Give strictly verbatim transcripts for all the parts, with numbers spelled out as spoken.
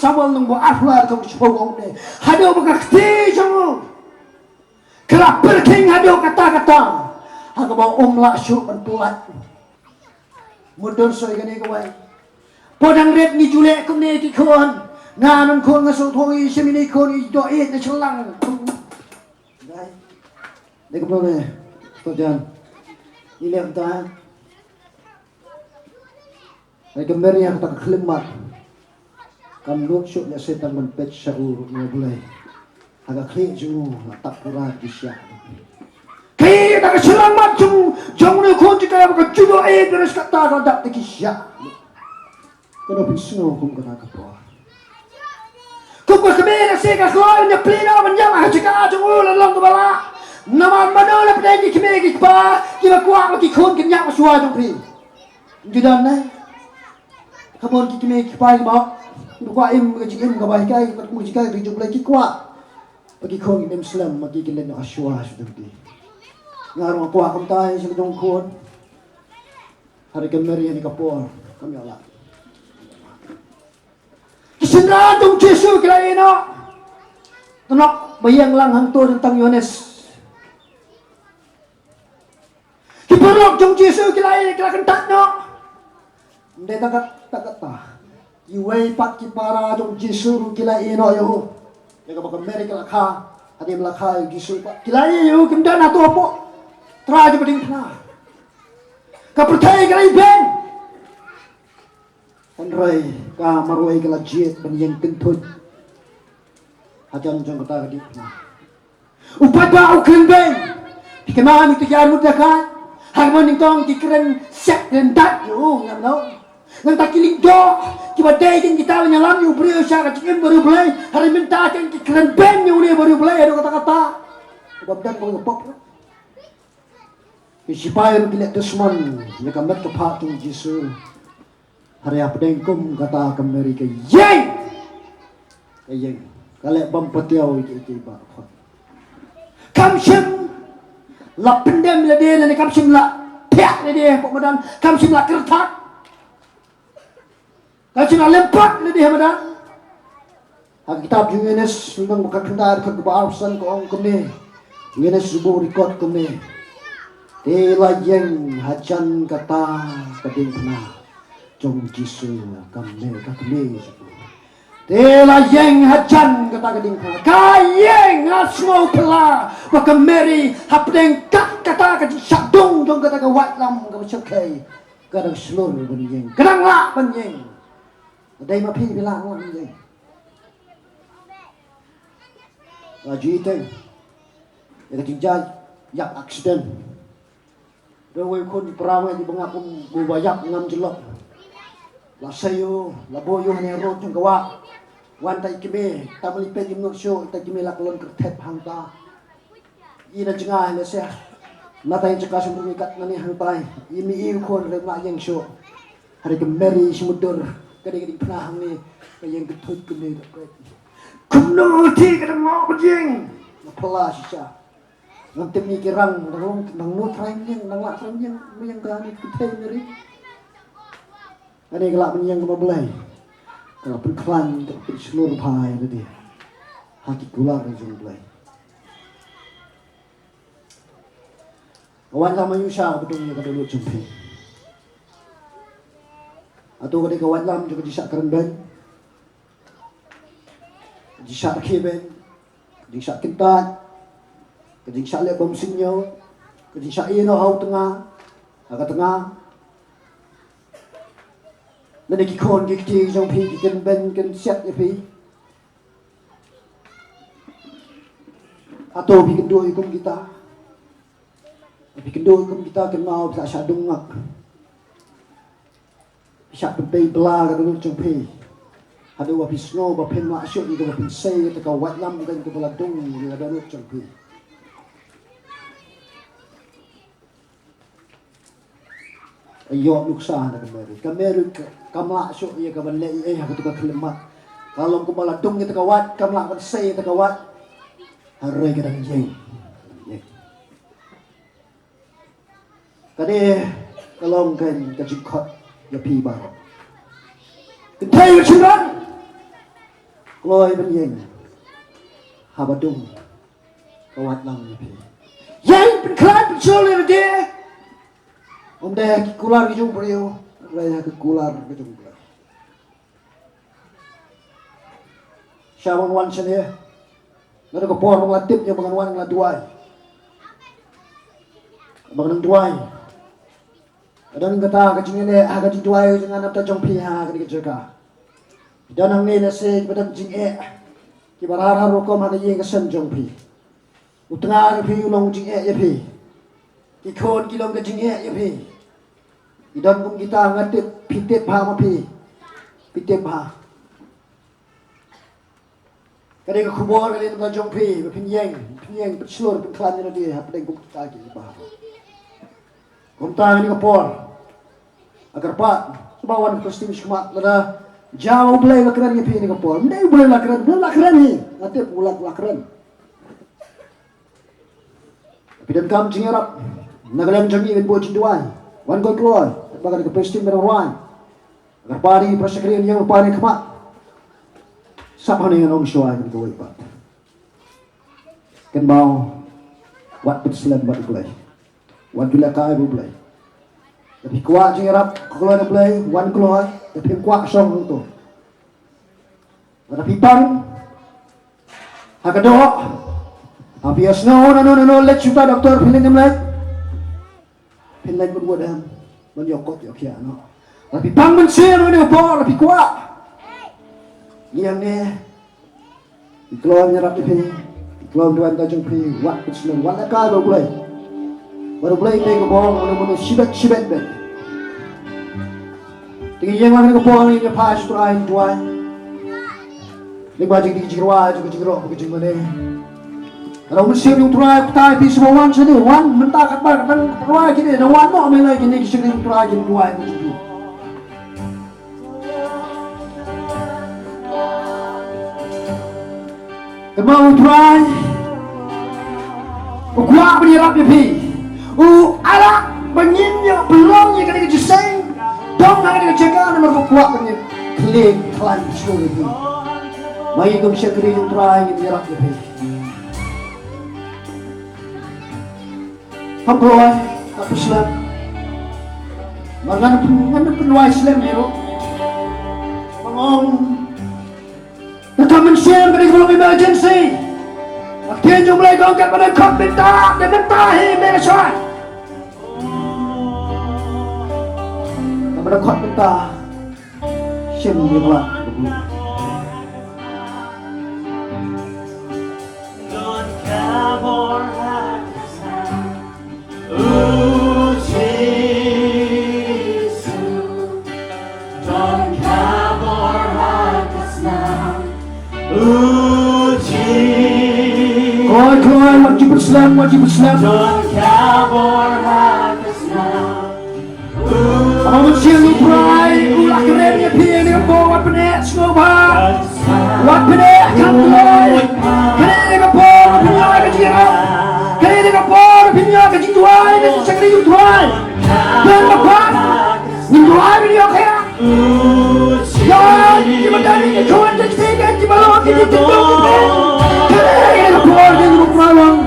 Samuel nong ba arphew ar, ka shiphew, ka ong kumne: Haduh ba ka kti jong u ka la pyrkhing haduh katta katta, ha kaba um lah shuh ban pynlait. Mutdur soi kane kawei. Pdeng rit ngi ju leh kumne ki khun. Nga nong khun nga sngewthuh ngi shim ine i khun i doh ïeit na shyllangmat. Dei kumno ne, Tojan? Ngi leh kumta. Hynrei ka Mary ha kata ka khyllipmat kam nud shuh ïa Soitan ban peit sha u ruh, ma U Blei. Ha ka khlieh jong u la tap pura ki shiah. Kaei kata ka shyllangmat jong, jong une u khun jong ka ba ka ju doh ïeit, hynrei katta ka la dap da ki shiah. Kano phin sngew kum kata ka por? Kum ka kmie lehse ka kloi ban ïapli noh ban ïam ha ka jaka jong u, la long kaba lah. Namar mano la pdeng ki kmie ki kpa kiba kwah ba ki khun kin ïap ha shuwa jong phi? Ym ju don ne? Ka bun ki kmie ki kpa kiba, kiba kwah im ka jingim kaba hikai, ka jingim ka jingim ka jong U Blei, ki kwah ba ki khun kin im slem, ba ki kin leit noh ha shuwa shuh jong ki. Nga ruh nga kwah kumta ïa ka jong u khun. Hynrei ka Mary ha kane ka por kam ïoh lah. Ki synran jong u Jisu ki la ïeh noh. Te noh ba ïeng lang hangto tang Ïoannis. Ki paralok jong u Jisu ki la ïeh, ki la kyntait noh. Ym dei tang kat, tang katta. Kiwei pat ki para jong u Jisu ruh ki la ïeh noh ïa u. Ïa kaba ka Mary ka la kha, hadien ba la kha ïa u Jisu pat ki la ïeh ïa u, kim don hato hapoh trai jong ka diengphna. Ka pyrthei ka la ïeh beiñ. Hynrei ka marwei ka la jied ban ïeng kynthuit hajan jong kata ka diengphna. U paidbah u kren beiñ. Phi kynmaw ïa kito ki arngut jaka ha kaba nyngkong ki kren siat kren dat ïa u, ngam know. Nangta ki lyngdoh kiba dei kin kita ban ïalam ïa u briew sha ka jingim bariewblei, hynrei mynta kin ki kren beiñ ïa une bariewblei haduh katta katta. Kaba dang ba ka pop. Ki sipai ruh ki leh dusmon ïa ka met ka phad jong u Jisu. Hynrei hapdeng kum kata ka Mary ka ïeng. Ka ïeng. Ka leh bym patiaw ïa kiei kiei baroh. Kam shym la pyndem lade lane kam shym la thiah lade hapoh madan, kam shym la kyrthah. Ka jingïaleh pat lade ha madan. Ha ka kitab jong u Ïoannis, lynnong ba khatkhyndai, dkhot kaba arphew san ka ong kumne. U Ïoannis u buh record kumne. Te la ïeng hajan kata ka diengphna jong u Jisu ka Mary, ka kmie jong u. Te la ïeng hajan kata ka diengphna. Ka ïeng, nga sngewphylla ba ka Mary hapdeng kat kata ka jingshah dung jong kata ka waitlam kaba shyrkhei. Ka dang shlur ban ïeng, ka dang lah ban ïeng. Dei ma phi, phi lah ban ïeng. La ju ïateng ïa ka jingjia ïap accident. Dei uwei u khun para, uwei u bangap, um, uba ïap ngam jyllop. La sei u, la buh u ha ne road jong ka wah. Wan tai kmie, tam li peit im nud shuh, tai kmie la kyllon kyrthep hangta. I na jngai lehse na tai jaka shymrut ngi kat nani hangtai. I mi i u khun rem la ïeng shuh. Hynrei ka Mary shu mutdur ka dei ka diengphna hangne, ka ïeng kynthuit kumne da peit. Kumno te ka dang ngop ïeng. Nga phylla shisha. Ngam tip ngi ki rang dang long dang nud trai ïeng, dang lah trai ïeng, ïeng ka ni ka thei Mary. Kane ka lah ban ïeng kum U Blei. Ka la pynkhlaiñ, ka la pynshlur bha ïa lade ha ki kular jong U Blei. Ka waitlam aiu sha ba dung ïa ka dohnud jong phi? Hato ka dei ka waitlam jong ka jingshah kren beiñ, ka jingshah rkhie beiñ, ka jingshah kyntait, ka jingshah leh bymsniew, ka jingshah ïeh noh ha u tnga, ha ka tnga? Lane ki khun ki kti jong phi ki kren beiñ kren siat ïa phi? Hato phi kynduh ïa kum kita? Phi kynduh ïa kum kita, kynmaw phi la shah dung ngak. Phi shah pynpei bla ka dohnud jong phi. Haduh ba phi sngew ba phim lah shuh ïa kaba phin sei ïa kata ka waitlam, kane kaba la dung ïa ka dohnud jong phi. Ka ïoh nuksa na ka Mary. Ka Mary ka, kam lah shuh ïa ka ban leh ei ei ha katu ka khyllipmat. Ka long kumba la dung ïa kata ka wait, kam lah ban sei ïa kata ka wait. Hynrei ka dang ïeng. Ka dei ka long ka, ka jingkhot ïa phi baroh. Kynthei ka shynrang. Kloi ban ïeng. Haba dung ka wait lang ïa phi. Ïeng pynkhlaiñ pynshlur ïa lade. Ym dei ha ki kular ki jong u briew, hynrei ha ki kular ki jong u Blei. Sha ban wan shane. Nga da ka por ba nga la tip ïa ba ngan wan nga la duwai. Ba ngan duwai. Ka don kata ka jingïaleh ha ka jingduwai jong nga na bynta jong phi ha kane ka jaka. Don hangne lehse kiba don jingeh kiba rah rah rukom ha ka ïing ka sem jong phi. U tnga jong phi u long jingeh ïa phi. Ki khun ki long ka jingeh ïa phi. Ki don kum kita nga tip, phi tip bha ma phi. Phi tip bha. Ka dei ka khubor ka dei na bynta jong phi ba phin ïeng, phin ïeng pynshlur pynkhlaiñ ïa lade hapdeng kum kita kiba. Kumta ha kane ka por nga kyrpad shuwa ban wan Khristan shakhmat, lada jia U Blei u la kren ïa phi ha kane ka por. Ym dei U Blei u la kren, U Blei u la kren hi. Nga tip u la, u la kren. Phi donkam jingïarap na ka liang jong ngi ban buh jingduwai. Wan koi kloi ba ka dei ka Palestine ba dang rwai. Nga kyrpad ïa ngi para shakri, ïa ngi para khmat. Sap hangne ngan ong shuwa ïa kawei pat. Kynmaw, wat pynslem bad U Blei. Wat ju lehkai bad U Blei. Lada phi kwah jingïarap kloi na U Blei, wan kloi. Lada phim kwah, shong hangto. Lada phi pang ha ka doh, ha phi ïohsngew, no, no, no, no, leit shuwa doktor, phin leit ne em leit? Phin leit mut mut em ban ïoh kot ïoh khiah noh. Lada phi pang mynsiem ha kane ka por, lada phi kwah. Ngi hangne, ngi kloi ban ïarap ïa phi, ngi kloi ban duwai na ka bynta jong phi, wat pynslem, wat lehkai bad U Blei. Bad U Blei te ka bor, U Blei u shibit shibit beit. Te ngi ïeng lang ha kane ka por, ngi ïa phai sha U Trai, ngi duwai. Lyngba jong kane ka jingrwai, jong ka jingrok, ka jingmane. Ka long mynsiem jong U Trai, kata phi sngewbha wan shane, wan mynta katba ka dang rwai kine, nang wan noh, me lei kine ki shakri jong U Trai, ki duwai, ki jingduwai. Kynmaw U Trai u kwah ban ïarap ïa phi. U ailad ba ngin ïoh pynlong ïa kane ka jingïaseng dong ha kane ka jaka namar u kwah ban ïa khlem khlaiñ shuh ïa phi. Ma ngi kum shakri U Trai ngin ïarap ïa phi. Kham kloi, kham pynslem. Ba ngan, ngan pynduwai slem ïa u. Ba ngong. Ka mynsiem ka dei ka long emergency. Ka ktien jong U Blei ka ong katba dang khot mynta, dei mynta hi me la shai. Katba dang khot mynta. Shim ïa ka lad. Kloi, kloi, wat ju pynslem, wat ju pynslem. Aba mynsiem U Trai u la kren ïa phi ha kane ka por, wat pyneh sngewbha. Wat pyneh, kham kloi. Kane ka por phin ïoh ka jingïarap. Kane ka por phin ïoh ka jingduwai na ka shakri U Trai. Don ba kwah ngin duwai, ngin ïoh ka. Ïa kiba don ki khun jong phi, kiba long ki jingtip jong phi. Kane ka por ngin ruh pynlong.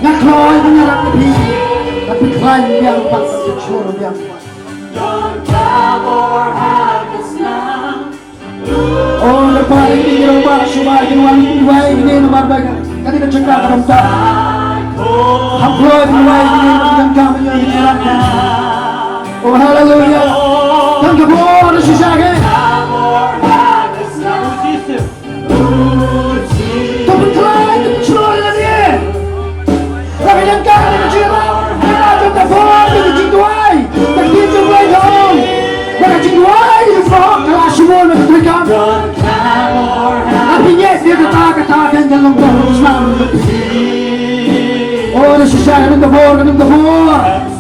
Nga kloi ban ïarap ïa phi. Ban pynkhlaiñ biang pat, ban pynshlur biang pat. O Kpa, ïa ki rangbah shuwa kin wan duwai ïa kine namar ba ka dei ka jaka ka dang tah. Hap kloi duwai ïa kine namar ka dang tah. O haleluya. Tang ka bor shisha ke. To pynkhlaiñ, to pynshlur ïa lade. Ba ka jingkyrkhu, ka jingkyrkhu, ka jingduwai, ka jingduwai, ka jingduwai, ka jingduwai, ka la shimon, ka jingduwai. Ka jingduwai, ka jingduwai, ka jingduwai. O, da shisha, ka jingduwai, ka jingduwai.